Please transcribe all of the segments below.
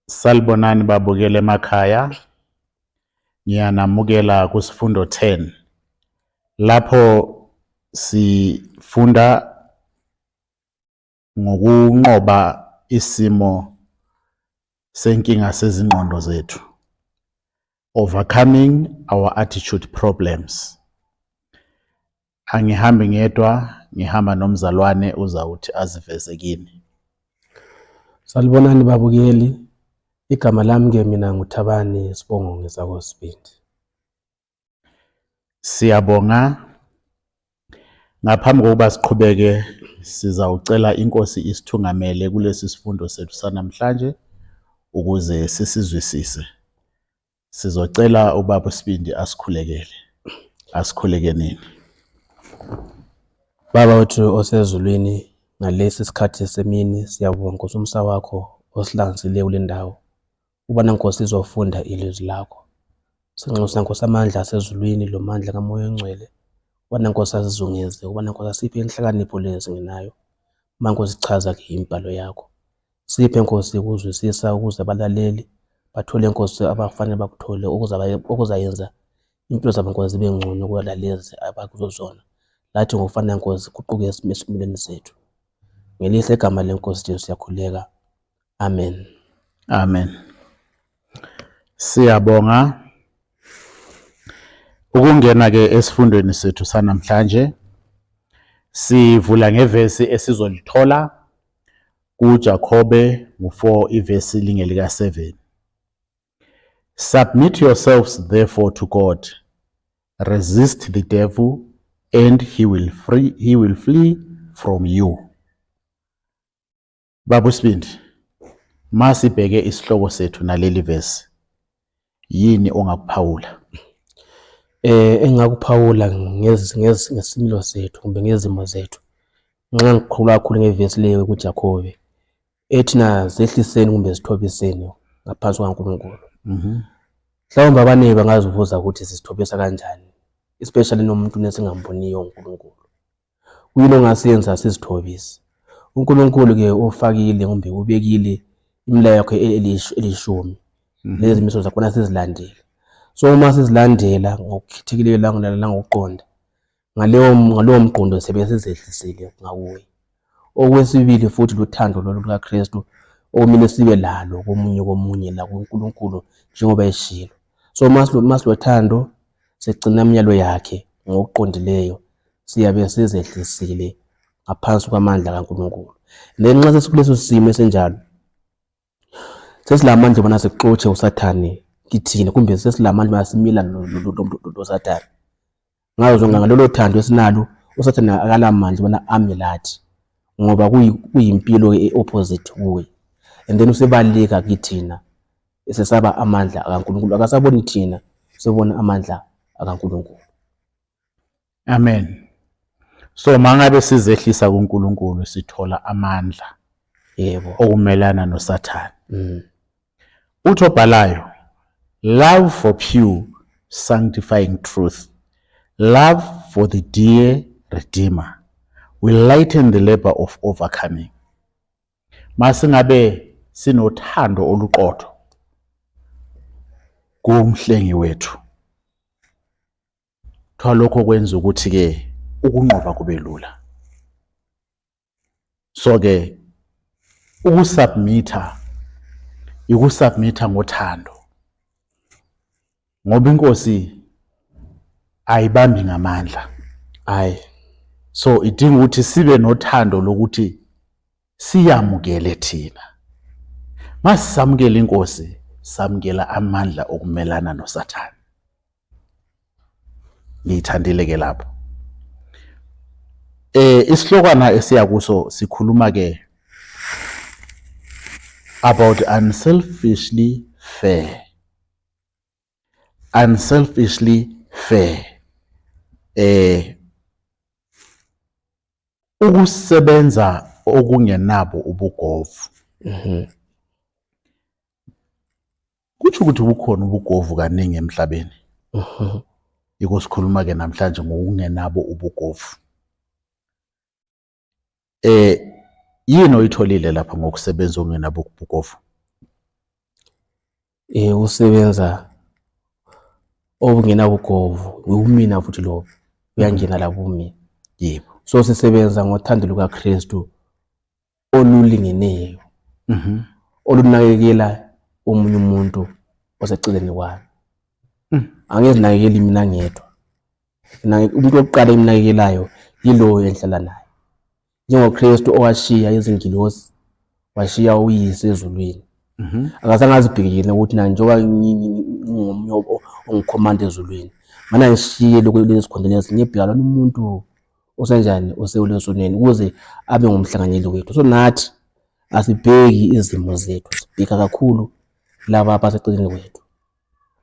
Salibonani babukeli emakhaya. Ngiyanamukela kusifundo 10. Lapho sifunda ngokunqoba isimo senkinga sezingqondo zethu. Overcoming our attitude problems. Angihambi ngedwa, ngihamba nomzalwane uzawuthi aziveze kini. Salibonani babukeli, igama lami ke mina nguThabani Sibongo ngesakoSibindi. Siyabonga. Ngaphambi kokuba siqhubeke sizawucela inkosi isithungamele kulesi sifundo sethu sanamhlanje ukuze sisizwisise. Sizocela ubaba uSibindi asikhulekele. Asikhulekenini. Baba wethu osezulwini, ngalesi sikhathi semini siyabonga Nkosi umusa wakho osilangisile kule ndawo. Ubana Nkosi izofunda ilizwi lakho. Sinxusa Nkosi amandla asezulwini lomandla kaMoya oNgcwele. Ubana Nkosi asizungeze, ubana Nkosi asiphe inhlakanipho le esingenayo. Uma Nkosi chaza ke imibhalo yakho. Siphe Nkosi ukuzwisisa ukuze abalaleli bathole Nkosi abafanele bakuthole okuzayenza impilo zabo Nkosi zibe ngcono kulalezi abakuzo zona. Lathi ngokufana Nkosi kuquke esimilweni sethu. Ngelihle igama leNkosi Jesu siyakhuleka. Amen. Amen. Siyabonga ukungena ke esifundweni sethu sanamhlanje. Sivula ngevesi esizolithola kuJakobe ngo4 ivesi lingelika 7. Submit yourselves therefore to God. Resist the devil and he will flee from you. Baba uSibindi, masibheke isihloko sethu naleli verse. Yini ongakuphawula? Engakuphawula ngesimilo sethu kumbe ngezimo zethu nxa ngikhuluma kakhulu ngevesi leyo kuJakobe ethi na zehliseni kumbe zithobiseni ngaphansi kukaNkulunkulu. Mhlawumbe abaningi bangazibuza ukuthi sizithobisa kanjani, especially nomuntu nesingamboniyo uNkulunkulu. Kuyini ongasenza sizithobise? uNkulunkulu-ke ufakile kumbe ubekile imilayo yakhe elishumi lezi miso zakhona sizilandele. So uma sizilandela ngokukhethekileyo langokuqonda ngalowo mqondo sibe sizehlisile ngakuye. Okwesibili futhi luthando lolu lukaKristu okumele sibe lalo komunye komunye lakuNkulunkulu njengoba eshilo. So uma silothando sigcina imiyalo yakhe ngokuqondileyo siyabe sizehlisile ngaphansi kwamandla kaNkulunkulu. Then nxa sesikuleso simo esinjalo sesilamandla ubana sixotshe uSathane kithina kumbe sesilamandla ubana simelane loSathane. Ngazo zonke ngalolo thando esinalo uSathane akalamandla ubana ame lathi ngoba kuyimpilo e-opposite kuye. And then usebaleka kithina esesaba amandla akaNkulunkulu, akasaboni thina, usebona amandla akaNkulunkulu. Amen. So mangabe sizehlisa kuNkulunkulu sithola amandla Yebo. okumelana noSathane. Uthi obhalayo, love for pure sanctifying truth, love for the dear Redeemer will lighten the labor of overcoming. Masingabe sinothando oluqotho kumhlengi wethu, kuthiwa lokho kwenza ukuthi ke ukunqoba kube lula. So ke ukusubmitha ikusubmitha ngothando, ngoba inkosi ayibambi ngamandla. Hayi. So idinga ukuthi sibe nothando lokuthi siyamukele thina. Masisamukela inkosi, samukela amandla okumelana noSathane. Ngiyithandile ke lapho. Isihlokwana esiya kuso sikhuluma ke about unselfishly fair. Unselfishly fair. Ukusebenza okungenabo ubugovu. Kutsho ukuthi bukhona ubugovu kaningi emhlabeni. Yiko sikhuluma ke namhlanje ngokungenabo ubugovu. Yini oyitholile lapha ngokusebenza okungenabo ubugovu? Usebenza obungenabugovu, ubumina futhi lobo uyangena la bumina. Yebo. So sisebenza ngothando lukaKristu olulingeneyo, olunakekela omunye umuntu oseceleni kwami. Angizinakekeli mina ngedwa. Umuntu wokuqala engimnakekelayo yilowo engihlala naye. NjengoKristu owashiya izingilosi, washiya uyise ezulwini. Akazange azibheke yena ukuthi na njengoba ngingomunye ongikhomanda ezulwini, mana ngishiye lokhu lezi zikhundla lezi ngiyebheka lona umuntu osenjani osewulesonweni ukuze abe ngumhlanganyeli wethu. So nathi asibheki izimo zethu, sibheka kakhulu laba abaseceleni kwethu.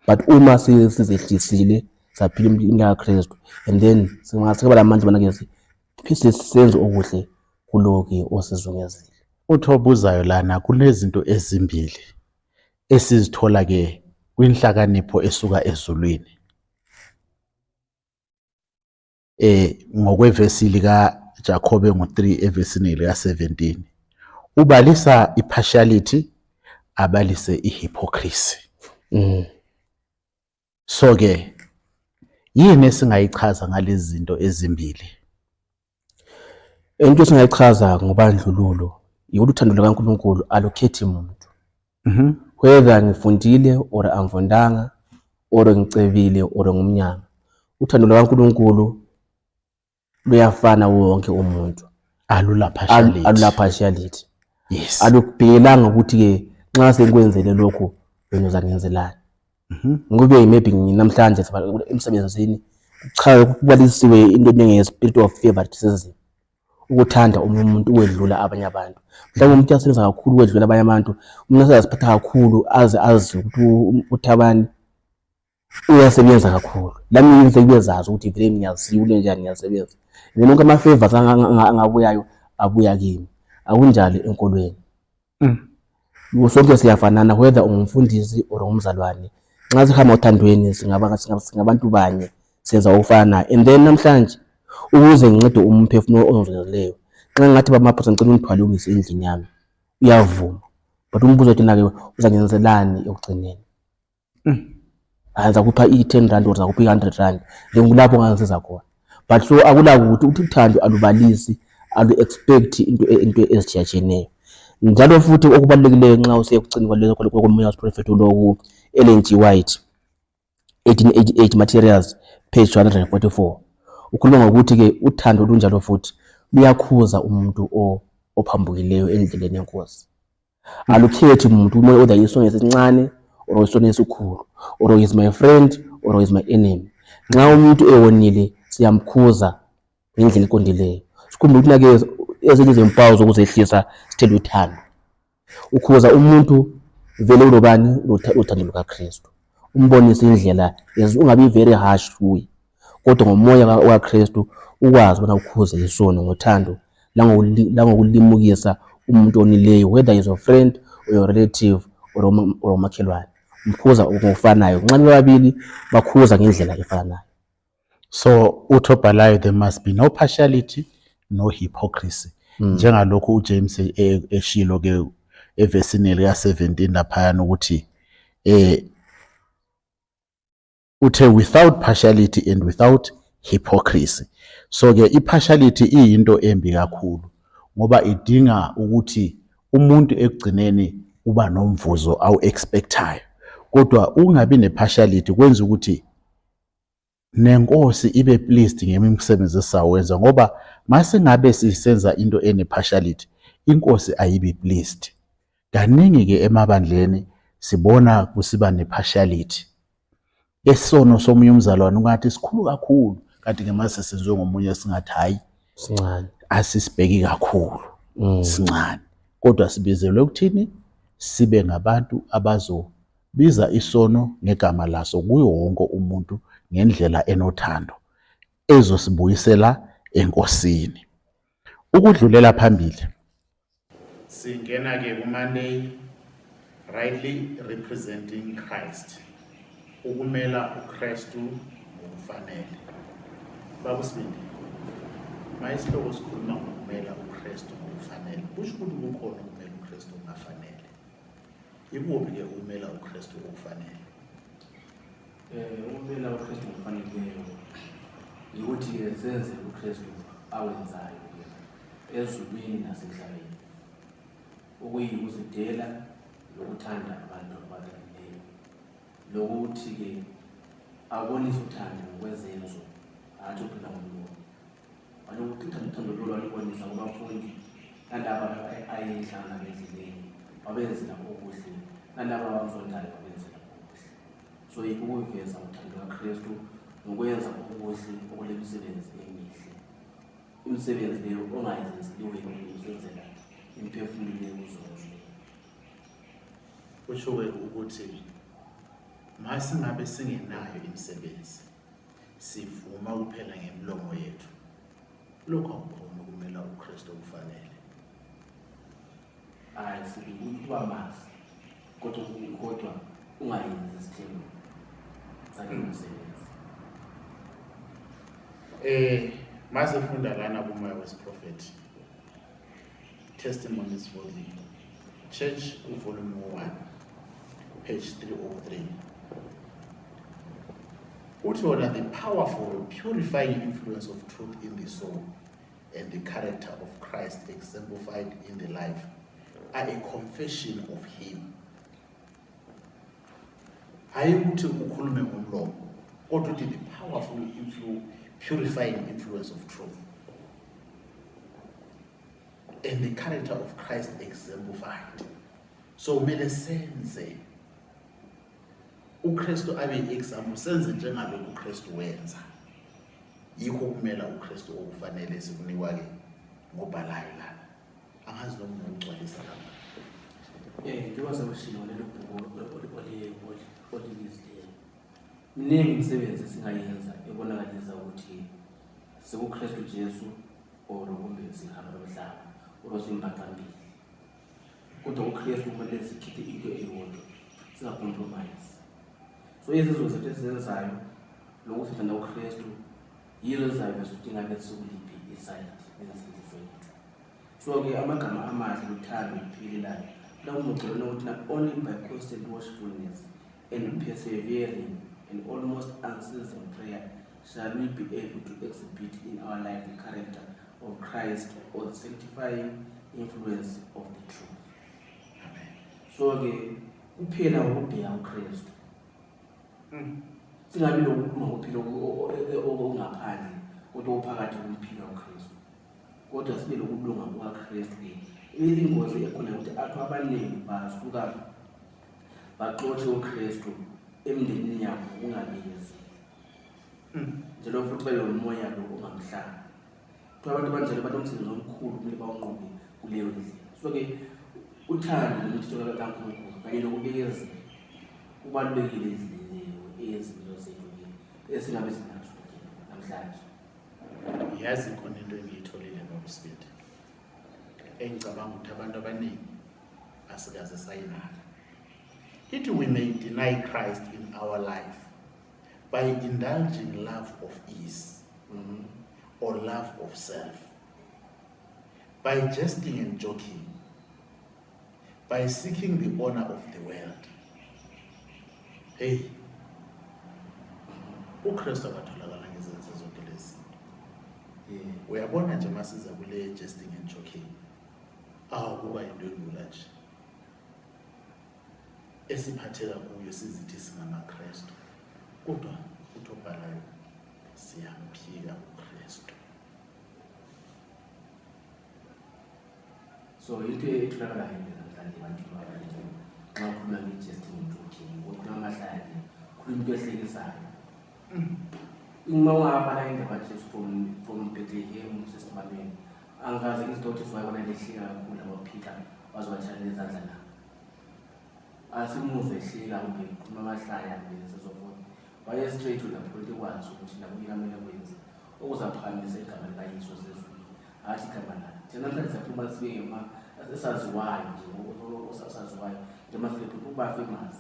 But uma sizehlisile saphila impilo kaKristu, and then singaba lamandla bona ke senze okuhle kulo-ke osizungezile. Uthi obuzayo lana kunezinto ezimbili esizithola ke kwinhlakanipho esuka ezulwini. Ngokwevesi lika Jakobe ngo-3 evesini lika-17 ubalisa i-partiality, abalise i-hypocrisy. So ke yini esingayichaza ngalezi zinto ezimbili? Into esingayichaza ngobandlululo yikuthi uthando lukaNkulunkulu alukhethi muntu. Whether ngifundile or angifundanga, or ngicebile or ngumnyama, uthando lukaNkulunkulu luyafana wonke umuntu. Alula partiality. Alula partiality. Yes. Alukubhekelanga ukuthi ke nxa sengikwenzele lokhu wena uzangenzelani. Ngikube maybe namhlanje emsebenzini cha kubalisiwe into eningi spirit of favoritism, ukuthanda omunye umuntu ukwedlula abanye abantu. Mhlawumbe umuntu uyasebenza kakhulu ukwedlula abanye abantu, umuntu usaziphatha kakhulu aze azi ukuthi uthabani uyasebenza kakhulu. Lami ngise kubezazi ukuthi vele ngiyaziwa ule njani ngiyasebenza. Then wonke ama-favors angabuyayo abuya kimi. Akunjalo enkolweni. Sonke siyafanana whether ungumfundisi or ungumzalwane. Nxa sihamba othandweni singabantu banye, senza okufanayo. And then namhlanje ukuze ngincede umphefumulo ongizweleyo, nxa ngathi bamaphosa ngicela ungithwale ungise endlini yami, uyavuma. But umbuzo wathi na-ke uzangenzelani ekugcineni? Ngizakupha i-10 rand or ngizakupha i-100 rand, then kulapho ongangisiza khona. But so akulakuthi ukuthi uthando alubalisi, alu-expect into ezitshiyatshiyeneyo. Njalo futhi okubalulekileyo nxa usekucini komoya wesiprofethi loku Ellen G. White 1888 Materials page 244 ukhuluma ngokuthi-ke uthando olunjalo futhi luyakhuza umuntu ophambukileyo endleleni yenkosi. Alukhethi umuntu umoya whether isono esincane or isono esikhulu, or is my friend or is my enemy. Nxa umuntu ewonile siyamkhuza ngendlela eqondileyo. Sikhumbule ukuthi nake ezinye izimpawu zokuzehlisa sithele uthando. Ukhuza umuntu vele ulobani uthando lukaKristu, umbonise indlela, ungabi very harsh kuye, kodwa ngomoya kaKristu ukwazi ubana ukhuze isono ngothando langokulimukisa umuntu onileyo, whether is your friend or your relative or umakhelwane, umkhuza ngokufanayo. Nxa bebabili bakhuza ngendlela efanayo. So uthi obhalayo there must be no partiality, no hypocrisy. Njengalokhu uJames eshilo ke evesini lika 17 laphayana ukuthi uthe without partiality and without hypocrisy. So ke i-partiality iyinto embi kakhulu ngoba idinga ukuthi umuntu ekugcineni uba nomvuzo awu-expectayo, kodwa ungabi ne-partiality kwenza ukuthi nenkosi ibe pleased ngemisebenzi esisawenza, ngoba masingabe sisenza into ene-partiality inkosi ayibi pleased. Kaningi ke emabandleni sibona kusiba ne-partiality. Esono somunye umzalwane ungathi sikhulu kakhulu, kanti ke mase senziwe ngomunye singathi hayi sincane, asisibheki kakhulu, sincane. Kodwa sibizelwe ukuthini? Sibe ngabantu abazobiza isono ngegama laso kuyo wonke umuntu ngendlela enothando ezosibuyisela enkosini. Ukudlulela phambili singena ke kuMonday, rightly representing Christ, ukumela uKristu ngokufanele. Baba Sibindi, mayisihloko sikhuluma ngokumela uKristu ngokufanele, kusho ukuthi kukhona ukumela uKristu okungafanele. Ikuphi-ke ukumela uKristu okufanele? Ukumela uKristu ngokufaneleyo yikuthi-ke senze uKristu awenzayo ezulwini nasemhlabeni, okuyikuzidela nokuthanda abantu abalaleleyo, lokuthi-ke abonise uthando ngokwezenzo, hhathi uphila ngomlomo. Walokuthi uthando uthando lolu walubonisa kubafundi nalaba ayehlangana nabo endleleni, wabenzela okuhle, nalaba abamzondayo wabenzela okuhle. So yikho ukuveza uthando lukaKristu ngokwenza okuhle okulemisebenzi emihle. Imisebenzi leyo ongayenzeli wena usenzela imiphefumulo leyo kuzona. Kusho-ke ukuthi masingabe singenayo imisebenzi sivuma kuphela ngemilomo yethu, lokho akukhona ukumela uKristu okufanele. Hayi sibi ukuba mazi kodwa kodwa ungayenzi isithelo saleyo msebenzi. Masifunda lana kumoya wesiprofethi Testimonies for the Church, volume 1, page 303. Uthi wona, the powerful purifying influence of truth in the soul and the character of Christ exemplified in the life are a confession of him. Hayi ukuthi ukhulume ngomlomo, kodwa uthi the powerful purifying influence of truth and the character of Christ exemplified. So kumele senze uKristu abe i-example, senze njengalokhu uKristu wenza. Yikho kumela uKristu okufanele sikunikwa-ke ngobhalayo lana. Angazi noma ungakugcwalisa lapha. Njengoba sekushilo lelo bhuku olilizileyo, miningi imisebenzi esingayenza ebonakalisa ukuthi sikuKristu Jesu or kumbe sihamba lomhlaba or simbaqambili. Kodwa uKristu kumele sikhiphe into eyodwa, singa-compromise. So izenzo zethu esizenzayo lokuthi sithanda uKristu yizo ezizabe ukuthi ngabe sikuliphi isayidi lensindiso yethu. So-ke amagama amahle luthando luphikelelayo la ukuthi na only by constant watchfulness and persevering and almost unceasing prayer shall we be able to exhibit in our life the character of Christ or the sanctifying influence of the truth. Amen. So-ke kuphela ngokubheka uKristu. Singabi nokulunga kuphila okungaphandle kodwa ophakathi kumphila uKristu. Kodwa sibe nokulunga kukaKristu-ke. Ingozi ekhona ukuthi athu abaningi basuka baxotshe uKristu emndenini yabo kungabizi. Njalo futhi bayomoya lo ongamhlaba. Kuthiwa abantu abanjalo banomsebenzi omkhulu kumele bawunqobe kuleyo ndlela. So-ke uthando nomthetho kaNkulunkulu kanye nokubekezela kubalulekile endleleni leyo eyezimilo zethu-ke esingabe sinazo namhlanje. Yazi khona into engiyitholile ngokusibindi engicabanga ukuthi abantu abaningi asikaze sayinaka. Ithi we may deny Christ in our life by indulging love of ease or love of self, by jesting and joking, by seeking the honor of the world. Hey, uKristu akatholakala ngezenzo zonke lezi zinto. Uyabona nje masiza kule jesting and joking, awu kuba into elula nje esiphatheka kuyo sizithi singamaKristu, kodwa uthi obhalayo siyamphika uKristu. So into etholakalayo namhlanje ebantwini abaningi nxa ukhuluma nge-jesting and joking, ukhuluma amahlaya nje, ukhuluma into ehlekisayo. Uma ungabala indaba kaJesu from Bethlehem kusesibaneni, angikaze ngizwe ukuthi wayebona lehlika kakhulu abaphika waze watshaya nezandla la. Asimuzwe ehleka kumbe ekhuluma amahlaya kumbe so forth. Waye straight to the point ekwazi ukuthi nakuyini amele kwenze okuzaphakamisa igama likaYesu wasezulwini, hhathi igama lakhe. Thina namhlanje siyaphuma sibe ngema esaziwayo nje, osaziwayo njema-celebrity ukuba famous.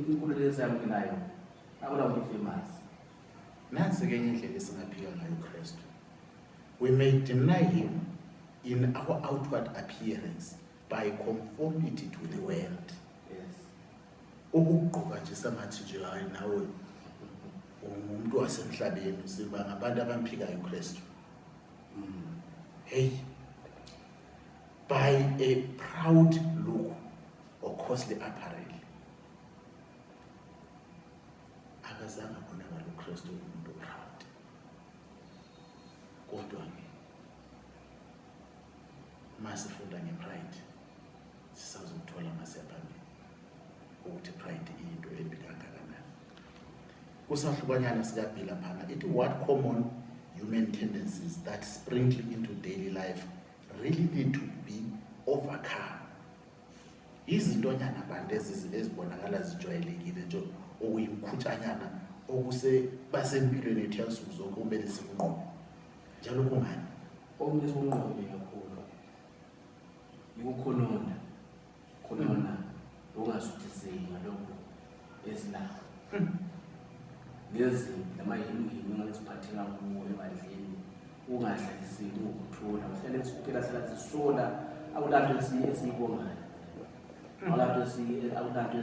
Inkululeko esiyamukelayo akula muntu famous. Nansi-ke enye indlela esingaphika ngayo uKristu. We may deny him in our outward appearance by conformity to the world. Ukugqoka nje sangathi nje hayi nawe ungumuntu wasemhlabeni, siba ngabantu abamphikayo uKristu. Hey, by a proud look or costly apparel, akazange abonakala uKristu umuntu proud. Kodwa-ke masifunda ngepride sisazokuthola masiya phambili ukuthi pride iyinto embi kangakanani. Kusahlukanyana sikaBhila phana ithi what common human tendencies that sprinkle into daily life really need to be overcome. Izintonyana bantu ezibonakala zijwayelekile nje okuyimkhutshanyana okuse basempilweni yethu yansuku zonke kumele sikunqobe. Njalo kungani? Okumele sikunqobe kakhulu yikukhononda, khonona nokungasuthiseki ngalokhu esinakho. Lezi lamahemuhemu engabe siphatheka kuwo ebandleni, ungahlaliseki ngokuthula, uhlale kuphela hlala sisola, akulanto esiyibongayo, akulanto akulanto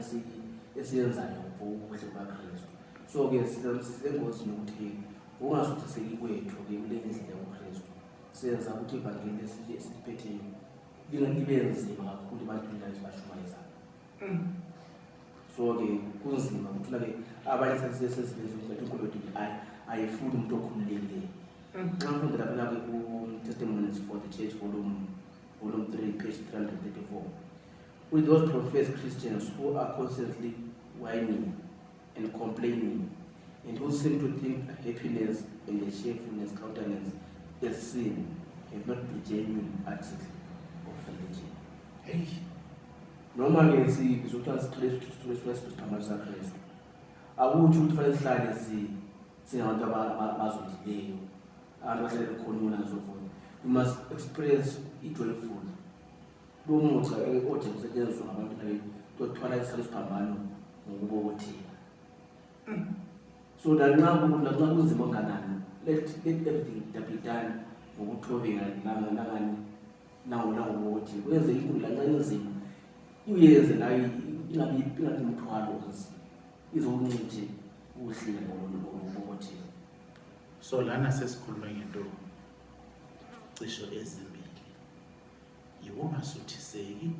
esiyenzayo for ubuhle bukaKristu. So-ke sisengozini ukuthi-ke ngokungasuthiseki kwethu-ke kule ndlela yobuKristu senza ukuthi ivangeli esiliphetheyo libe nzima kakhulu ebantwini laba esibashumayezayo. So-ke kunzima ukuthi ke abanye sesisebenza ukuthi inkolo yethu ayifuni umuntu okhululekileyo. Nxa ngifunda laphana-ke ku-Testimonies for the Church volume 3 page 334, with those professed Christians who are constantly whining and complaining and who seem to think happiness and a cheerfulness countenance as sin have not the genuine article of religion. Hey. Noma-ke sizothiwa sithole isiphambano sikaKristu, akutsho ukuthi fanele sihlale singabantu abazondileyo, abantu abahlale bekhonona and so forth. You must express i-joyful. Lo muca ode kusetshenziswa ngabantu naye tothwala isikhalo siphambano ngokubobotheka. So lanxa lanxa kunzima kangakanani, let everything be done ngokuthobeka nangani nangokubobotheka. Uyenze inkulu lanxa inzima, uyenze nayo ingabi ingabi umthwalo onzima, izokuncitshe ukuhlika ngokubobotheka. So lana sesikhulume ngento cisho ezimbili, yikungasuthiseki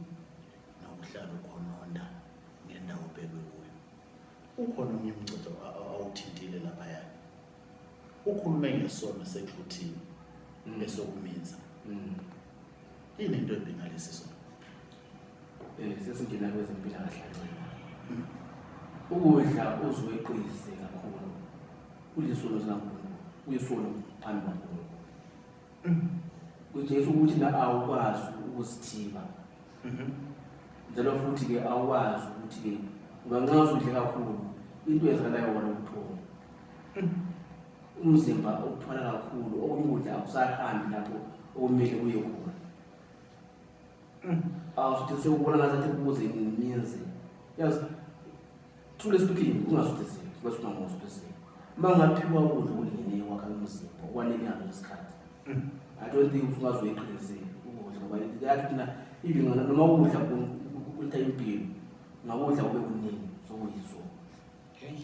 nokuhlala ukhononda ngendawo obhekwe kuyo. Ukhona omunye umgcodo awuthintile laphaya, ukhulume ngesono se-gluten esokuminza. Yini into embi ngalesi sono? Sesingena kwezempilakahle kancane. Ukudla uzoyeqise kakhulu kulisono sikaNkulunkulu, kuyisono phambi kwaNkulunkulu. Kutshengisa ukuthi la awukwazi ukuzithiba, njalo futhi-ke awukwazi ukuthi-ke ngoba nxa usudle kakhulu into eyenzakalayo wona ubuthongo, umzimba ukuthwala kakhulu, okunye ukudla akusahambi lapho okumele kuye khona. Awusuthiseki, ubona ngazathi kuze ngiminze. Yazi, truly speaking, ungasuthiseki, bese ungasuthiseki. Uma ungaphiwa ukudla okulingeneyo kwakha umzimba okwanele ngaleso sikhathi, I don't think ungazoyeqise ukudla, ngoba yathi thina even noma ukudla kuletha impilo, ngakudla kube kuningi sokuyiso. Hey.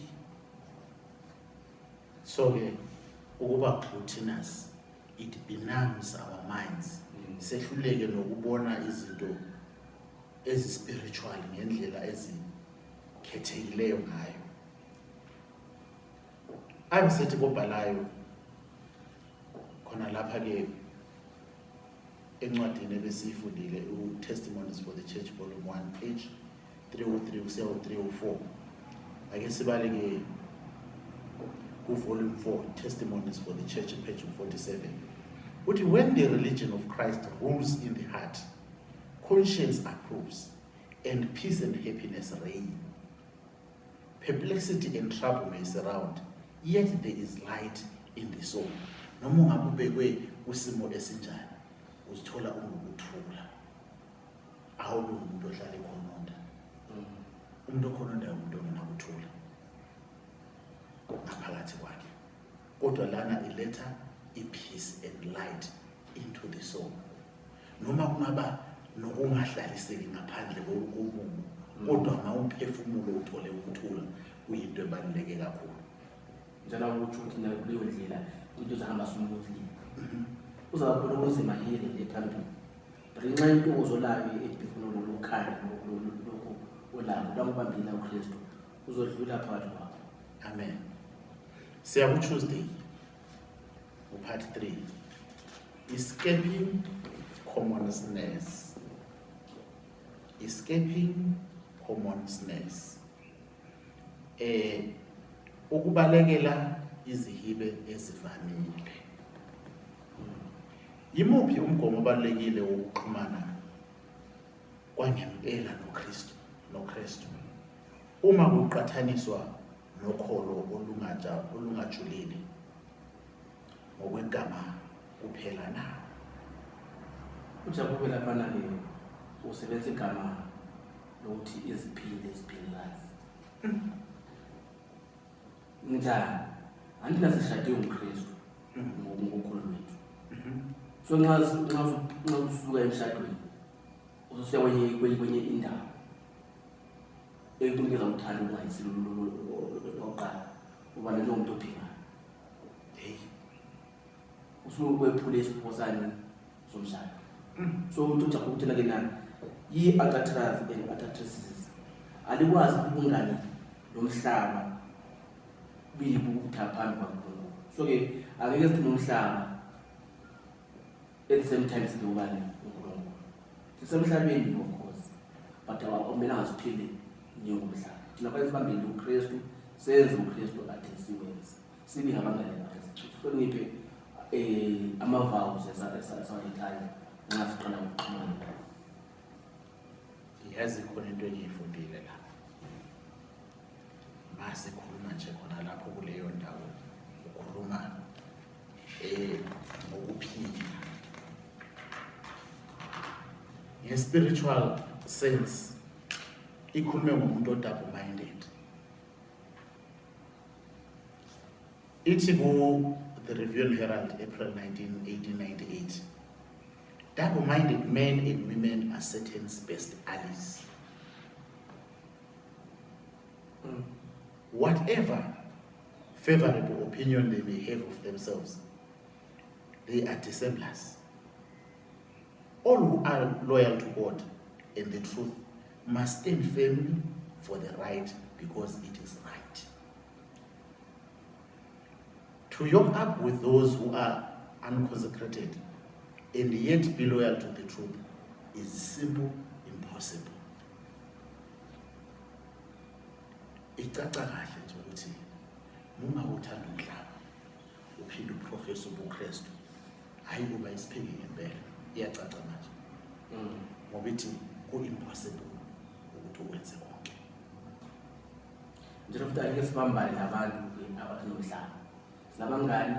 So-ke ukuba glutinous, it benumbs our minds. Sehluleke nokubona izinto ezi-spiritual ngendlela ezikhethekileyo ngayo. Abisethi kobhalayo khona lapha-ke encwadini ebesiyifundile u-Testimonies for the Church volume 1 page 303 kusiya ku-304. Ake sibale-ke ku-volume 4 Testimonies for the Church page 47. Uthi when the religion of Christ rules in the heart, conscience approves and peace and happiness reign. Perplexity and trouble may surround, yet there is light in the soul. Noma ungabe ubekwe kusimo esinjani, uzithola unokuthula. Awulungi umuntu ohlala ekhononda. Umuntu okhonondayo umuntu ongenakuthula ngaphakathi kwakhe. Kodwa lana iletha i-peace and light into the soul. Noma kungaba nokungahlaliseki ngaphandle komumo Kodwa ma umphefumulo uthole ukuthula kuyinto ebaluleke kakhulu. Njalo ukuthi ukuthi nayo kuleyo ndlela into zahamba smoothly. Uzaba khona ubunzima yini le phambili. But ngenxa yentokozo layo emphefumulo lokukhanya lokhu olako langubambile uKristu uzodlula phakathi kwakho. Amen. Siya ku Tuesday. Part 3. Escaping common snares. Escaping common snares. Ukubalekela izihibe ezivamile. Yimuphi umgomo obalulekile wokuxhumana kwangempela noKristu noKristu uma kuqhathaniswa nokholo olungajulile ngokwegama kuphela na? UJakobe laphana-ke usebenzisa igama lokuthi iziphili eziphilikazi. Njani? Anti nasishade umKristu ngokholo lwethu. So nxa nxa nxa usuka emshadweni ususiya kwenye kwenye indawo ekunikeza uthando olungayisilo lokuqala uba njengomuntu ophingayo. Hey. Usuke kwephule isipho sani somshado. So umuntu ujaha ukuthi ke na yi-adulterers and adulteresses alikwazi ubungani lomhlaba buyibutha phambi kwaNkulunkulu. So ke angeke sithi nomhlaba at the same time sibe ubani uNkulunkulu. Sisemhlabeni of course, but akumelanga siphile njengomhlaba. Thina fanele sibambele uKristu, senze uKristu athi siwenze. Sibe ngabangane bakhe, sihloniphe ama-vows esawayithanda nxa siqala ukuxhumana naye. Yazi khona into engiyifundile la. Masikhuluma nje khona lapho kuleyo ndawo ukhuluma ngokuphila. Nge-spiritual sense ikhulume ngomuntu o-double minded. Ithi ku The Review and Herald, April 19, 1898, double-minded men and women are Satan's best allies. Whatever favorable opinion they may have of themselves, they are dissemblers. All who are loyal to God and the truth must stand firmly for the right because it is right. To yoke up with those who are unconsecrated and yet be loyal to the truth is simple impossible. Icaca kahle nje ukuthi mungakuthanda umhlaba uphinde uprofesa ubuKristu, hayi kuba isiphiki ngempela, iyacaca manje. Ngoba ithi ku-impossible ukuthi ukwenze konke. Njalo futhi angeke sibambane nabantu abathanda umhlaba. Sinabangani,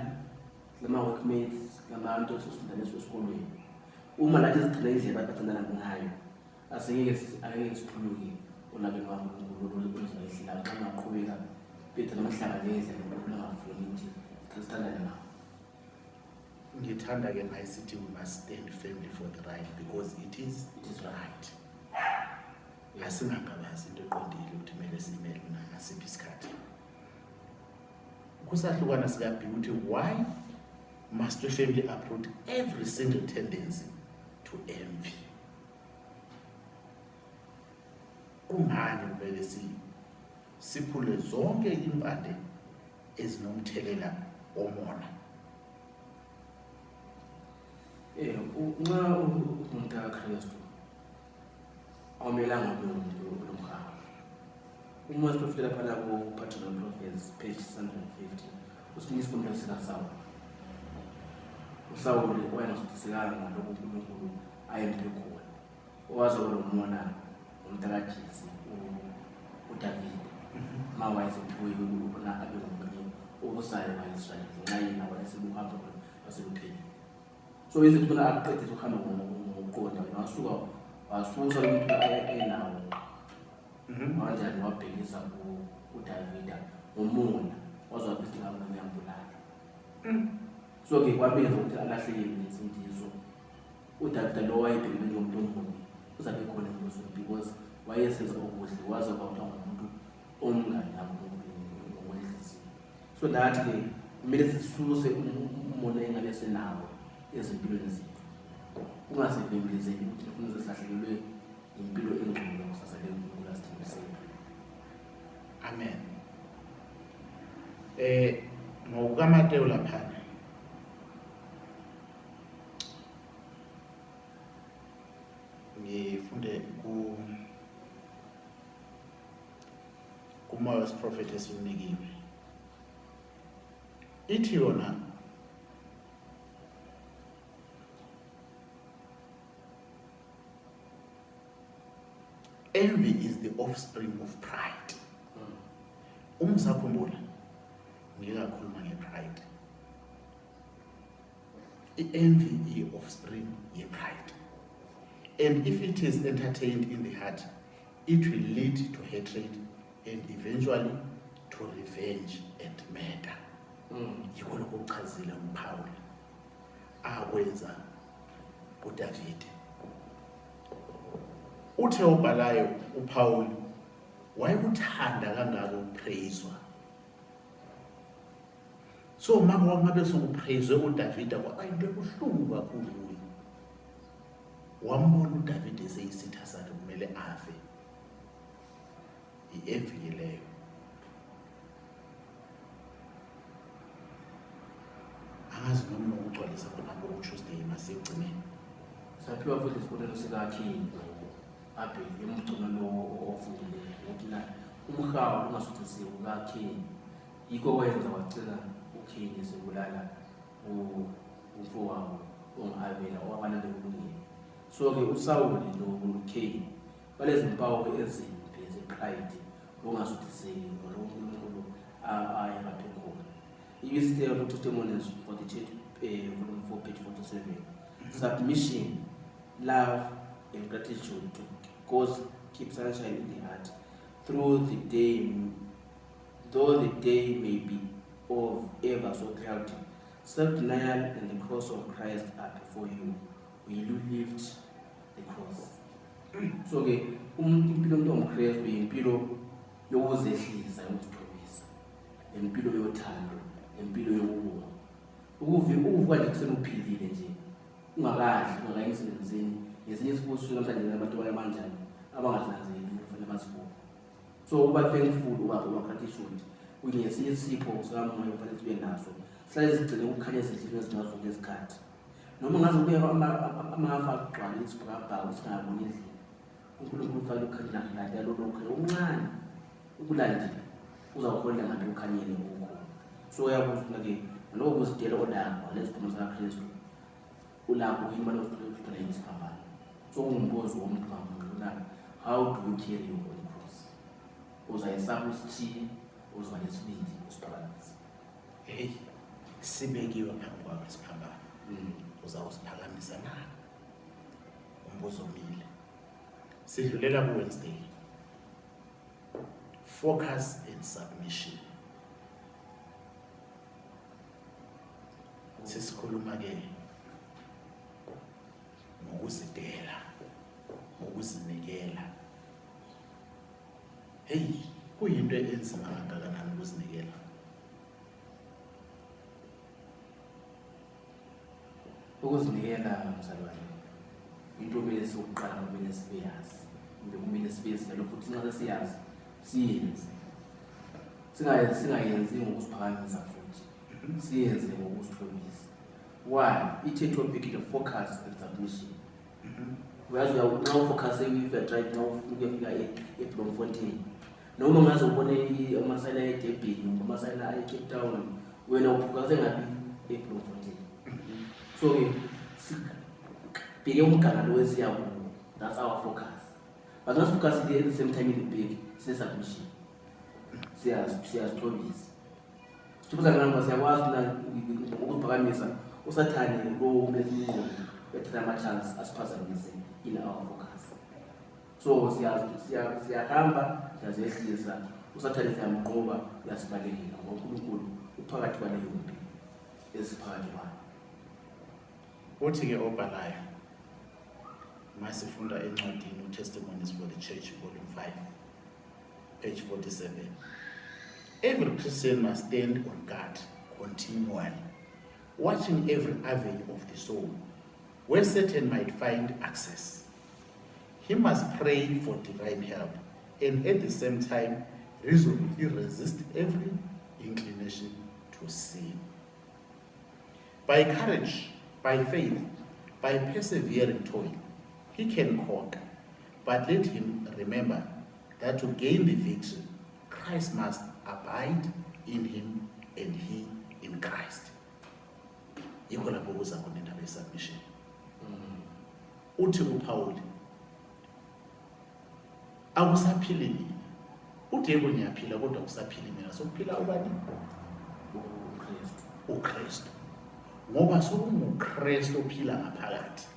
sinama-workmates, sinabantu esifunda naso esikolweni. Uma nathi sithanda indlela abathandana ngayo, asingeke angeke siphuluke olakeni lwaNkulunkulu oluzoyehlela xa ungaqhubeka bethu nomhlaba ngendlela uNkulunkulu angafuni ukuthi sithandane ngawo. Ngithanda ke mayisithi we must stand firmly for the right because it is It is right. Asingangabazi into eqondile ukuthi kumele siyimele nangasiphi isikhathi. Kusahlukana sika-B ukuthi why must we firmly uproot every single tendency to envy? Kungani kumele siphule zonke impande ezinomthelela womona? Nxa ungumuntu kaKristu awumelanga ube umuntu olomhawu. Uma sifika laphana ku-Patriarchs and Prophets page 650 usinika isibonelo sikaSawuli. USawuli wayengasuthisekanga ngalokhu uNkulunkulu ayemphe khona. Owaze walomona ngomntakaJese uDavide ma wayesephiwe ukubona abe ngomunye obusayo kwa-Israyeli ngenxa yena wayeseluhambo lwaseluphelile. So izinto khona akuqedise ukuhamba ngokuqonda wena wasuka wasusa lo muntu ayenawo kanjani wabhekisa kuDavida ngomona waze wafisa ngabe uyambulala. So ke kwamenza ukuthi alahlekele nensindiso. uDavida lo wayebhekene njengomuntu omubi uzabe khona embusweni because Wayesenza okuhle waze kwathiwa ngumuntu omngane ngokwenhliziyo. So nathi-ke kumele sisuse umona engabe sinawo ezimpilweni zethu, ungazivimbezeli ukuthi kuze silahlekelwe impilo engcono kusasa le uNkulunkulu asithembisile. Amen. NgokukaMateyu laphana ngifunde ku kumoya wesiprofethi esiwunikiwe. Ithi yona envy is the offspring of pride. Uma usakhumbula ngike ngakhuluma nge-pride. I-envy iyi-offspring ye-pride, and if it is entertained in the heart, it will lead to hatred and eventually to revenge and murder. Yikho lokho okuchazile uPaul akwenza kuDavide. Uthe obhalayo uPaul wayekuthanda kangaka ukupraiswa. So mama kwakungabe sokupraiswe uDavide, kwaba into ebuhlungu kakhulu kuye. Wambona uDavide eseyisitha sakhe, kumele afe. I-envy ke leyo. Angazi noma unokugcwalisa khonapho ku-Tuesday masekugcineni. Saphiwa futhi isibonelo sikaKheni no-Abheli emgcono lowo ofundileyo ukuthi na umhawu ungasuthiseki kukaKheni, yikho kwenza wagcina uKheni esebulala umfowabo ongu-Abela owabaleka ekulungeni. So-ke uSawuli noKheni balezimpawu ezimbi ze-pride lokungasuthiseki ngalowo uNkulunkulu ayebaphe khona. Ibisiteka ku-Testimonies for the Church, volume 4 page 47. Submission, love and gratitude to God keep sunshine in the heart through the day, though the day may be of ever so cloudy. Self-denial and the cross of Christ are before you. Will you lift the cross? So-ke impilo yomuntu ongumKristu yimpilo yokuzehlisa, yokuzithobisa, impilo yothando, impilo yokubonga. Ukuvuka nje ekuseni uphilile nje, ungakadli, ungakayi emsebenzini, ngesinye isibusiso namhlanje abantu abanjani abangazinanzeleli kufanele bazibonge. So ukuba thankful, uba gratitude kungesinye isipho sikamoya kufanele sibe naso, sihlale sigcine ukukhanya ezinhliziyweni zethu ngazo zonke izikhathi. Noma ngaze kube amafa agcwale isibhakabhaka singaboni indlela, uNkulunkulu ufanele ukukhanyela landela lolo kukhanya okuncane ukulandile uzawuholela ngaphi ekukhanyeni okukhulu. So uyabuza ukuthi-ke ngaloko kuzidela onakho ngalezi zikaKristu ulakho yini manje ukuthwala isiphambano? So kungumbuzo womuntu ngamunye ukuthi how do you carry your own cross? Uzayisaba usithiye, uzoba nesibindi usiphakamise. Hey, sibekiwe phambi kwakho isiphambano. Uzawusiphakamisa na? Umbuzo omile. Sidlulela ku-Wednesday. Focus and submission. Sesikhuluma ke ngokuzidela, ngokuzinikela. Hey, kuyinto enzima kangakanani ukuzinikela? Ukuzinikela mzalwane into kumele siyokuqala, kumele sibeyazi, kumbe kumele sibe njalo futhi nxa sesiyazi siyenze, singayenzi ngokuziphakamisa futhi siyenze ngokuzithobisa. Why ithe topic the focus and submission. Uyazi nxa ufocus if you are driving, nxa ufuna ukuyofika eBloemfontein, noma ungaze ubone amasayina eDurban noma amasayina eCape Town, wena ufocuse ngaphi? eBloemfontein. So-ke sibheke umganga lo esiya kuwo, that's our focus. But nxa sifocusile at the same time in the big sine-submission, siyazithobisa, sithobiza ngani? Ngoba siyakwazi ngokuziphakamisa usathane lo kumele simnqobe, uyathatha ama-chance asiphazamise in our focus. So siyahamba, siyazehlisa, usathane siyamnqoba, uyasibalekela ngoba uNkulunkulu uphakathi kwaleyo mpi esiphakathi kwayo. Uthi-ke obhalayo, Masifunda encwadini uTestimonies for the Church volume 5 page 47. Every Christian must stand on guard continually, watching every avenue of the soul where Satan might find access. He must pray for divine help and at the same time resolutely resist every inclination to sin. By courage, by faith, by persevering toil, he can conquer. But let him remember that to gain the victory, Christ must abide in him and he in Christ. Yikho lapho kuza khona indaba ye-submission. Uthi uPaul, akusaphili mina. Uthi yebo ngiyaphila kodwa akusaphili mina, sokuphila ubani? uKristu. uKristu. Ngoba sokunguKristu ophila ngaphakathi.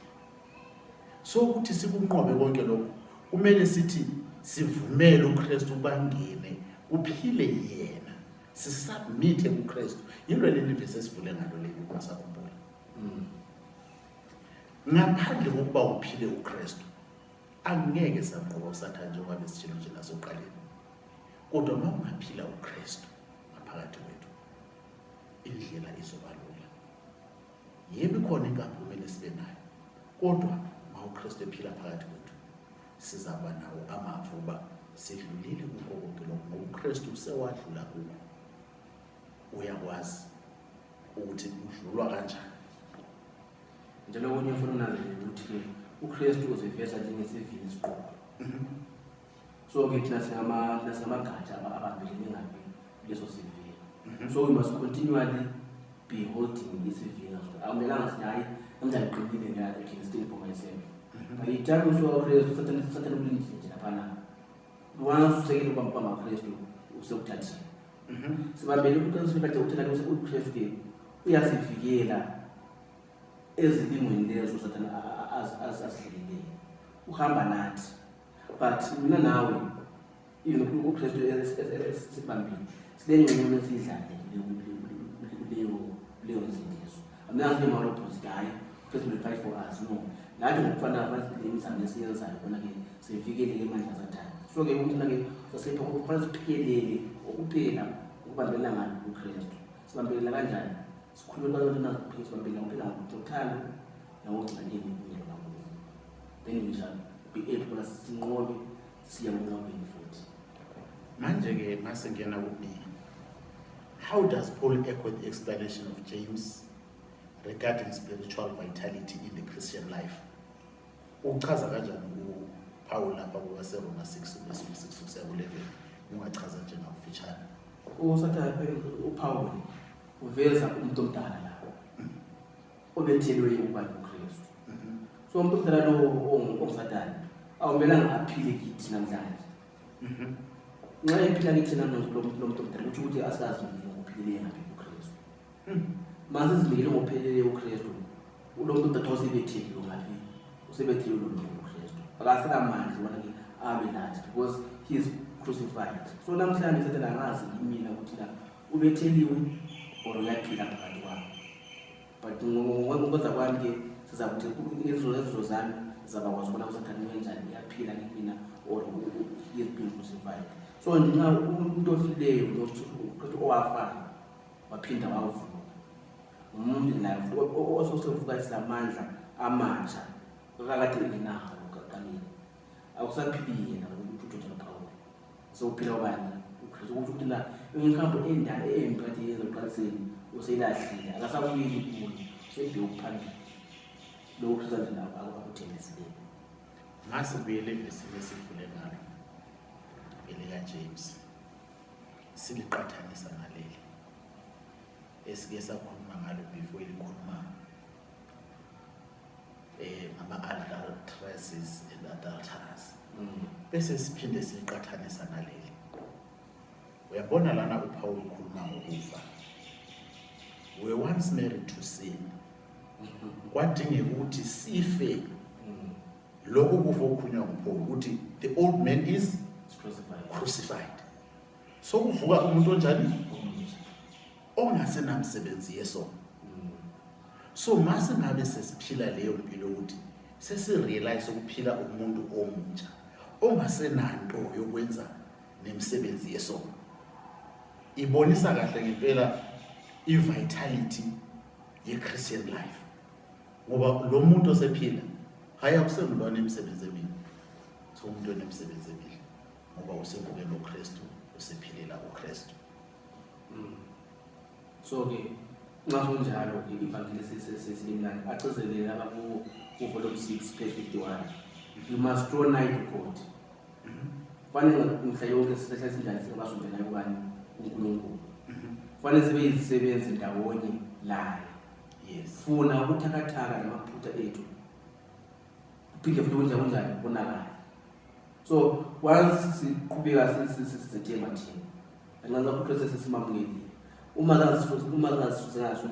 So ukuthi sikunqobe konke lokho, kumele sithi sivumele uKristu ubangene, uphile yena. Sisubmit kuKristu. Yilo leli verse esivule ngalo leli ungasakhumbula. Ngaphandle kokuba uphile uKristu, angeke sanqoba uSathane njengoba besitshilo nje nasoqaleni. Kodwa uma ungaphila uKristu ngaphakathi kwethu, indlela izoba lula. Yebo ikhona inkambo kumele sibe nayo, kodwa uma uKristu ephila phakathi kwethu, sizaba nawo amava ukuba sidlulile kukho konke lokho, ngoba uKristu usewadlula kukho. Uyakwazi ukuthi udlulwa kanjani. Njalo okunye ufuna unanzelele ukuthi-ke uKristu uziveza njengesivini esiqotho. So ke thina singamagatsha abambelele ngaphi leso sivini. So we must continually be holding isivini. Akumelanga sithi hayi namhlanje ngiqinile nje, I can stand for myself. By the time usuka kuKristu, Sathane ukulindile nje laphana. Once usekele ukubamba uKristu, usekuthathile. Sibambele ukuthi kade uthela uKristu ke uyasivikela ezilingweni lezo uSathane azihlelileyo. Uhamba nathi. But mina nawe even uKristu esibambile silengxenye esiyidlale kuleyo nsindiso. Akumelanga sibe ma-robots hayi uKristu will fight for us, no. Nathi ngokufanayo kufanele sibe nemizamo esiyenzayo khona-ke sivikeleke emandla kaSathane. So ke ukuthi na-ke sasipha kufanele siphikelele ukuphela ukubambelela ngani kuKristu. Sibambelela kanjani? Sikhuluma na sibambelela kuphela ngothando nangokugcina ini umyalo kaNkulunkulu. Then we shall be able ukuthi sinqobe siye kunqobeni futhi. Manje-ke masingena ku-B. How does Paul echo the explanation of James regarding spiritual vitality in the Christian life? Uchaza kanjani uPaul lapha kwabaseRoma 6 verse 6 kusiya ku-11? Ungachaza nje ngakufitshane. USathane uPaul uveza umuntu omdala la obethelwe ukuba nguKristu. So umuntu omdala lo onguSathane awumelanga aphile kithi namhlanje. Nxa ephila kithi namhlanje lo muntu omdala kusho ukuthi asikazinikele ngokupheleleyo ngaphi kuKristu. Mase sizinikele ngokupheleleyo kuKristu, lo muntu omdala usebetheliwe ngaphi, usebetheliwe lo muntu kuKristu. Akasenamandla ubana-ke abe nathi because he is crucified. So namhlanje Sathane angazi kimina ukuthi la ubetheliwe or uyaphila phakathi kwami. But ngokwenza kwami ke sizakuthi ezo zami zabakwazi ukubona uSathane kanjani uyaphila kimina or he is being crucified. So nxa umuntu ofileyo uKristu owafayo waphinda wavuka, umuntu naye ososevuka esilamandla amatsha akade engenawo ekuqaleni. Akusaphili yena ukuthi uJohn Paul. Sokuphila ubani? uKristu. Ukuthi ukuthi la inkambo endala embi kade yenza ekuqaliseni useyilahlile, akasabuyeli kuyo, usebheke ukuphambili. Lokhu Kristu nje akuthembisileyo. Masibuyele evesini esivule ngalo elika-James, siliqathanisa naleli esike sakhuluma ngalo before elikhuluma ngama-adulteresses and adulterers. Bese siphinde siqathanisa naleli. Uyabona lana uPaul ukhuluma ngokufa. We once married to sin. Kwadingeka ukuthi sife. Lokhu kufa okukhulunywa nguPaul ukuthi the old man is crucified. Crucified. So kuvuka umuntu onjani? Ongasenamsebenzi yesono. So mase ngabe sesiphila leyo mpilo ukuthi Sesirealize ukuphila umuntu omutsha ongasenanto yokwenza nemisebenzi yesono. Ibonisa kahle ngempela i-vitality ye-Christian life, ngoba lo muntu osephila hhayi akusengulona imisebenzi emibi, so umuntu onemisebenzi emihle ngoba usevuke noKristu, usephilela uKristu. So-ke nxa kunjalo-ke ivangeli sesimnandi agcizelele lapha ku-volume 6 page 51, you must draw nigh to God. Kufanele mihla yonke sihlale sinjani singabasondelayo kubani? UNkulunkulu. Kufanele sibe yizisebenzi ndawonye laye. Funa ubuthakathaka namaphutha ethu kuphinde futhi kunjani kunjani konakale. So once siqhubeka sizethemba thina angazi uKristu sesimamukeliwe, uma uma zingazisusengaso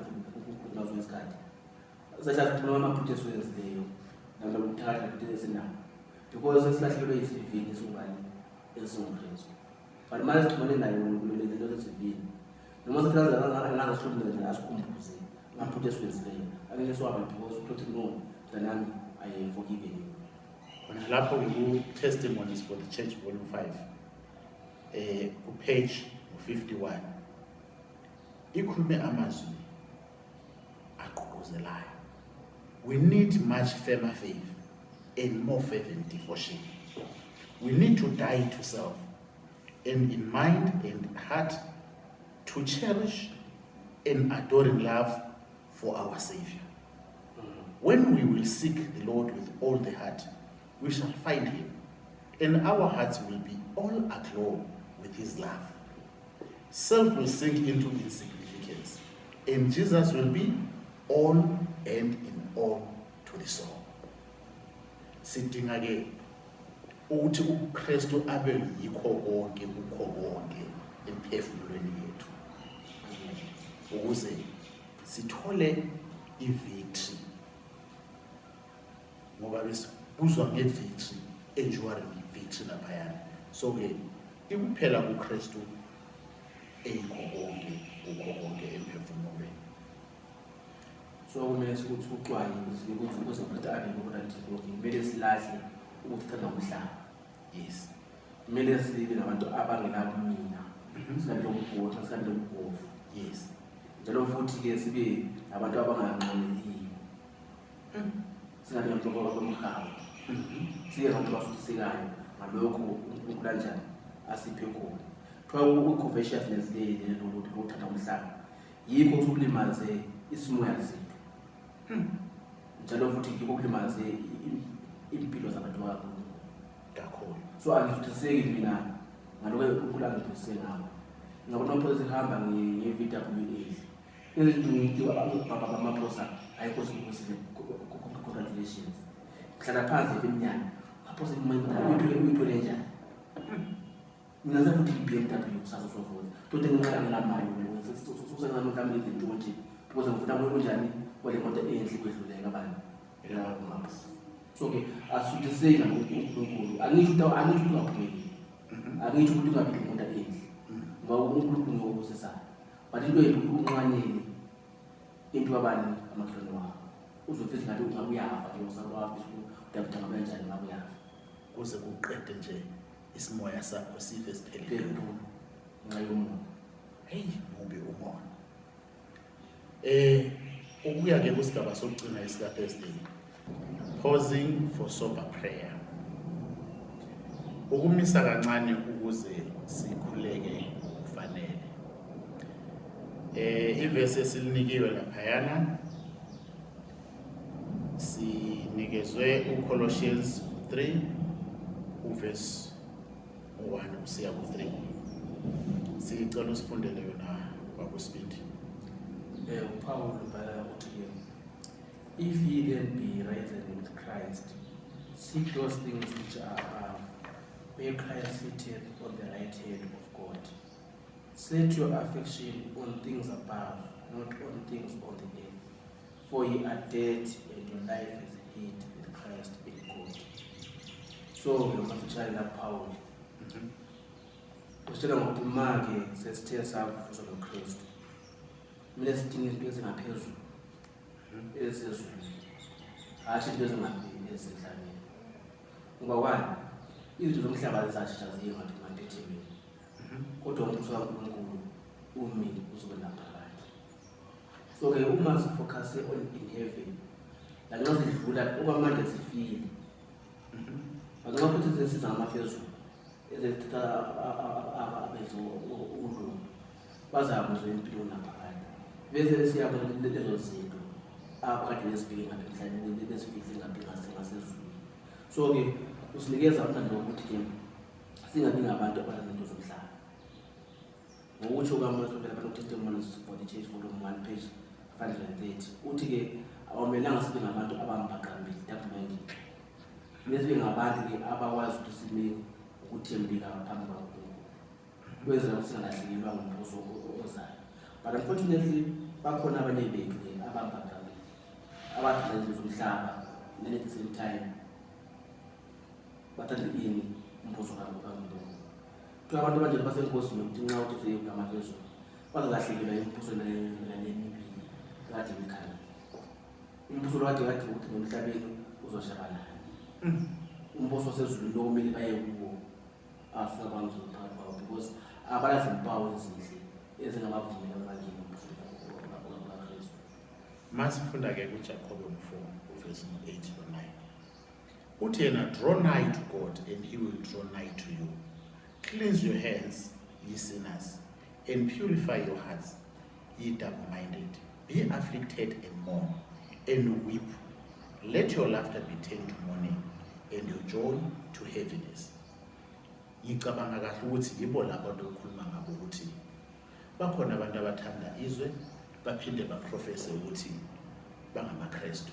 ngaso isikhathi sahlala sikhuluma amaphutha esiwenzileyo nalokuthakatha amaphutha esinawo because sesilahlekelwe yisivini esingubani esinguKristu. But manje sixhumane naye uNkulunkulu leso sivini noma sithandaza sihlukumeze nje asikhumbuze amaphutha esiwenzileyo angeke siwabe because uthi no mntanami, I have forgiven you. Khona lapho ku-Testimonies for the Church volume 5 ku-page 51 ikhulume amazwi agqugquzelayo. We need much firmer faith and more fervent devotion. We need to die to self and in mind and heart to cherish an adoring love for our Savior. When we will seek the Lord with all the heart, we shall find him, and our hearts will be all aglow with his love. Self will sink into insignificance, and Jesus will be all and in all to the soul. Sidinga ke ukuthi uKristu abe yikho konke kukho konke emphefumulweni yethu ukuze sithole i-victory, ngoba besibuzwa nge-victory, enduring victory laphayana. So ke ikuphela kuKristu eyikho konke kukho konke emphefumulweni. So kumele sikuthi uxwaye ukuze uKristu abe ngokunathi konke. Kumele silahle ukuthanda umhlaba. Kumele sibe nabantu abangenabumina, singabi lobugovu, singabi lobugovu. Njalo futhi-ke sibe nabantu abanganqaneliyo, singabi nabantu abamhawu, sibe ngabantu abasuthisekayo ngalokho uNkulunkulu kanjani asiphe khona. Kuthiwa i-covetousness le lokuthanda umhlaba yikho okulimaze isimoya sethu, njalo futhi yikho okulimaze impilo zabantu bakaNkulunkulu kakhulu. So angisuthiseki mina ngalokho uNkulunkulu angiphathise ngakho. Ngabona amaphoyisa ehamba nge-VW ehle, baba bamaphosa ayikho sikubusile, congratulations. Ngihlala phansi eminyaka maphosa uyithole njani? Mina sefuthi i-BMW kusasa sovota tote nginqala ngelamali susengamhlawumbe izintshontshe because ngifuna kunjani kwale moto enhle kwedluleka abantu maphosa. So-ke asuthiseki uNkulunkulu. Angisho ukuthi angisho ukuthi ungaphumeleli, angisho ukuthi ungabi imoto enhle, ngoba uNkulunkulu ngokubusisayo, but into yethu unqanele into kabani amakhelwane wakho uzofisa ngathi ungabe uyafa nje usawafisa uDavid ngabe kanjani ngabe uyafa kuze kuqede nje isimoya sakho sife siphelele ngenxa yomona. Hey, mubi umona. Ukuya ke kusigaba sokugcina esika Thursday, pausing for sober prayer, ukumisa kancane ukuze sikhuleke kufanele. Ivesi esilinikiwe laphayana sinikezwe uColossians 3 uverse 1 kusiya ku-3. Sicela usifundele yona kwakusibindi. UPaul ubhala uthi-ke, if ye then be risen with Christ, seek those things which are above, where Christ sitteth on the right hand of God. Set your affection on things above, not on things on the earth. For ye are dead, and your life is hid with Christ in God. So, ngamafutshane la Paul, usitshela ngokuthi ma-ke sesithe savuswa noKristu, kumele sidinge izinto ezingaphezulu, ezisezulwini, hhashi into ezingaphezulu. ezisemhlabeni. Ngoba one, izinto zomhlaba zizashintsha ziye ngaphi emaphethelweni. Kodwa umbuso kaNkulunkulu umi uzobe naphakade. So-ke uma sifocuse on in heaven, lanxa sidlula okwamanje sifile. Lanxa futhi sesiza ngamaphezulu, ezithatha abenza ukulunga, bazakuzwa impilo naphakade. Bese siyabona lezo zinto abakade bezibheke ngapha emhlabeni, bezifihle ngapha ngasezulwini. So-ke usinikeza umlando wokuthi-ke singabi ngabantu abanezinto zomhlaba. Ngokutsho kwami lapha no-Testimonies for the Church volume 1 page 530 uthi-ke awumelanga sibe ngabantu abambaqambili, double-minded. Kumele sibe ngabantu-ke abakwazi ukuthi sime ukuthembeka phambi kwaNkulunkulu, kwenzela ukuthi singalahlekelwa ngumbuso ozayo. But unfortunately bakhona abanye bethu-ke abambaqambili, abathanda izinto zomhlaba, and at the same time bathanda ini umbuso kaNkulunkulu. Kuthiwa abantu abanjalo basengozini yokuthi nxa uthi seyekuyama phezulu bazolahlekelwa imibuso lemibili kade bekhangele. Umbuso lo kade kade ukuthi nomhlabeni uzoshabalala. Umbuso wasezulwini lo kumele baye kuwo asuka bangizwe phakathi kwabo because abanazimpawu ezinhle ezingabavumela bangene embusweni kaKristu. Masifunda-ke kuJakobe 4 uvesi 8 no-9. Uthi yena, draw nigh to God and he will draw nigh to you. Cleanse your hands, ye sinners, and purify your hearts, ye double-minded. Be afflicted and mourn, and weep. Let your laughter be turned to mourning, and your joy to heaviness. Ngicabanga kahle ukuthi yibo labo bantu okhuluma ngabo ukuthi bakhona abantu abathanda izwe baphinde baprofese ukuthi bangamaKristu.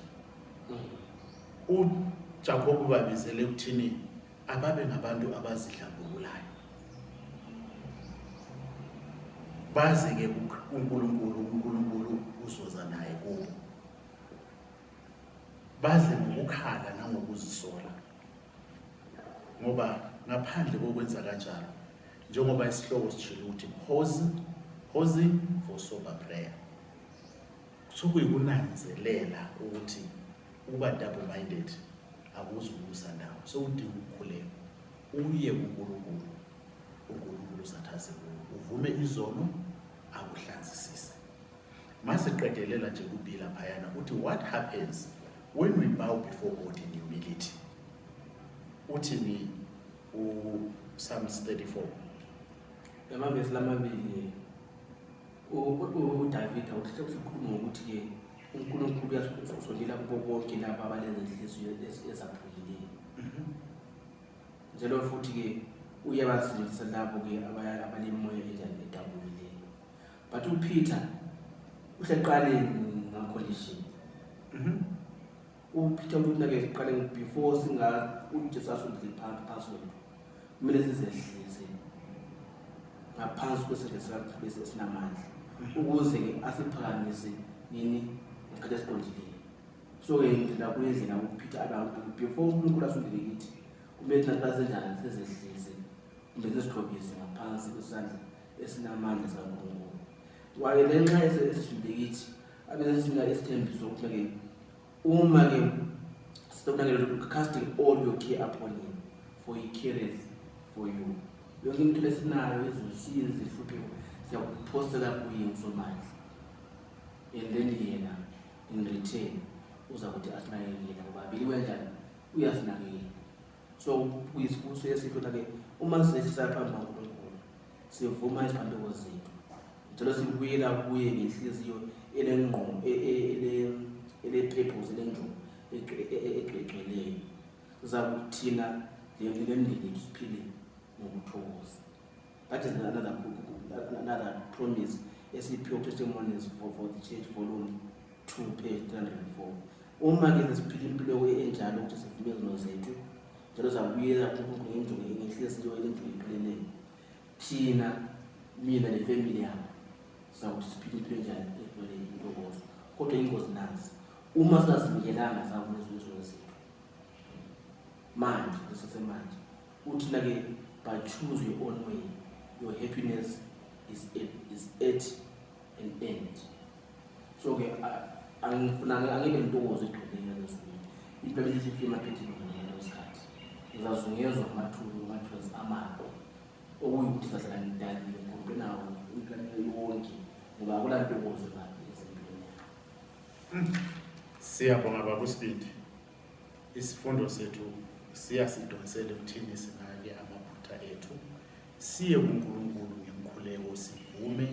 UJakobe ubabizele ekuthini ababe ngabantu abazihlambululayo. Baze-ke kuNkulunkulu, uNkulunkulu uzoza naye kubo. Baze ngokukhala nangokuzisola. Ngoba ngaphandle kokwenza kanjalo, njengoba isihloko sishilo ukuthi pausing for sober prayer. Sokuyikunanzelela ukuthi ukuba double minded akuzukusa ndawo, sewudinga ukukhuleka uye kuNkulunkulu, uNkulunkulu uzathaze kuwe, uvume izono akuhlanzisise. Masiqedelela nje kubila phayana uthi what happens when we bow before God in humility? Uthini uPsalms 34? Lamavesi lamabili uDavida uhle usikhuluma ngokuthi-ke uNkulunkulu uyasondela kubo bonke laba abalezinhliziyo ezaphukileyo. Njalo futhi-ke uyabasindisa labo-ke abalemoya enjani edabukileyo. But uPeter uhle qale nga-condition. UPeter uthi ke qale before singa uJesu asondele phansi kwethu, kumele sizehlise ngaphansi kwesandla sikaKristu esinamandla ukuze-ke asiphakamise nini ngesikhathi esiqondileyo. So-ke indlela kuyindlela uPeter abantu before uNkulunkulu asondele kithi kumele thina sibasenjani sizehlise kumbe sizithobise ngaphansi kwesandla esinamandla sikaNkulunkulu. Kwaye lenxa esisondele kithi abesesinika isithembiso ukuthi-ke uma-ke sitokunakekela, casting all your care upon him for he careth for you. Yonke imithwalo esinayo, izinsizi, izinhlupheko, siyakuphosela kuye uSomandla, and then yena in return uza kuthi asinakekele ngoba vele wenjani uyasinakekela. So kuyisibusiso esihle ke uma sizehlisa phambi kwaNkulunkulu, sivuma iziphambeko zethu njalo sibuyela kuye ngenhliziyo ele-purpose, elenjongo egcweleyo, sizakuthi thina lemndeni yethu siphile ngokuthokoza. That is another promise esiphiwe Testimonies for the Church volume 2 page 304. Uma-ke sesiphila impilo enjalo ukuthi sivume izono zethu njalo sabuyela kuNkulunkulu ngenjongo, ngenhliziyo elenjongo epheleleyo, thina, mina nefamily yami, sizakuthi siphile impilo enjani egcwele intokozo. Kodwa ingozi nansi, uma singazinikelanga savuma izono zethu manje lesesemanje, uthina-ke but choose your own way, your happiness is at an end. So-ke angifuna angibe nentokozo egcweleyo ezulwini. Impilo ifike emaphethelweni ngaleso sikhathi. Uzazungezwa ngamathulu amathuluzi amabi okuyikuthi zahlala nidaliwe ngomntwana impilo yonke ngoba akulantokozo lapho ezimpilweni yakho. Siyabonga baba uSibindi. Isifundo sethu siyasidonsela ekuthini sinake amaphutha ethu, siye kuNkulunkulu ngemkhuleko sivume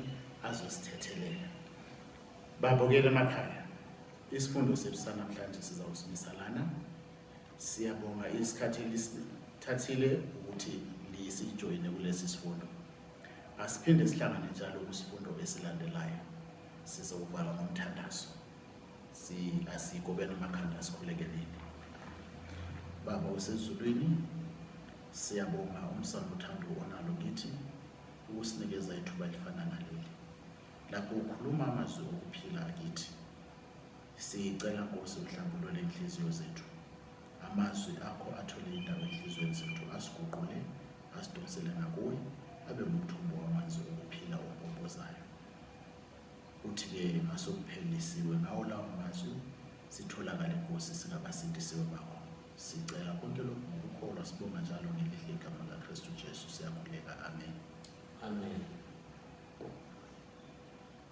azosithethelela. Babukele emakhaya, isifundo sethu sanamhlanje sizawusimisa lana. Siyabonga isikhathi elisithathile ukuthi lisijoyine kulesi sifundo. Asiphinde sihlangane njalo kwisifundo esilandelayo. Sizokuvala ngomthandazo. Si asigobeni amakhanda sikhulekeleni. Baba osezulwini, siyabonga umsamo uthando onalo kithi ukusinikeza ithuba elifana naleli. Lapho ukhuluma amazwi okuphila kithi. Sicela Nkosi uhlambulule inhliziyo zethu. Amazwi akho athole indawo enhliziyweni zethu asiguqule, asidonsele ngakuwe, abe ngumthombo wamanzi okuphila ompompozayo. Uthi-ke masokuphelisiwe ngawo lawo mazwi, sitholakale Nkosi singabasindisiwe bakho. Sicela konke lokhu ngokukholwa, sibonga njalo ngelihle igama likaKristu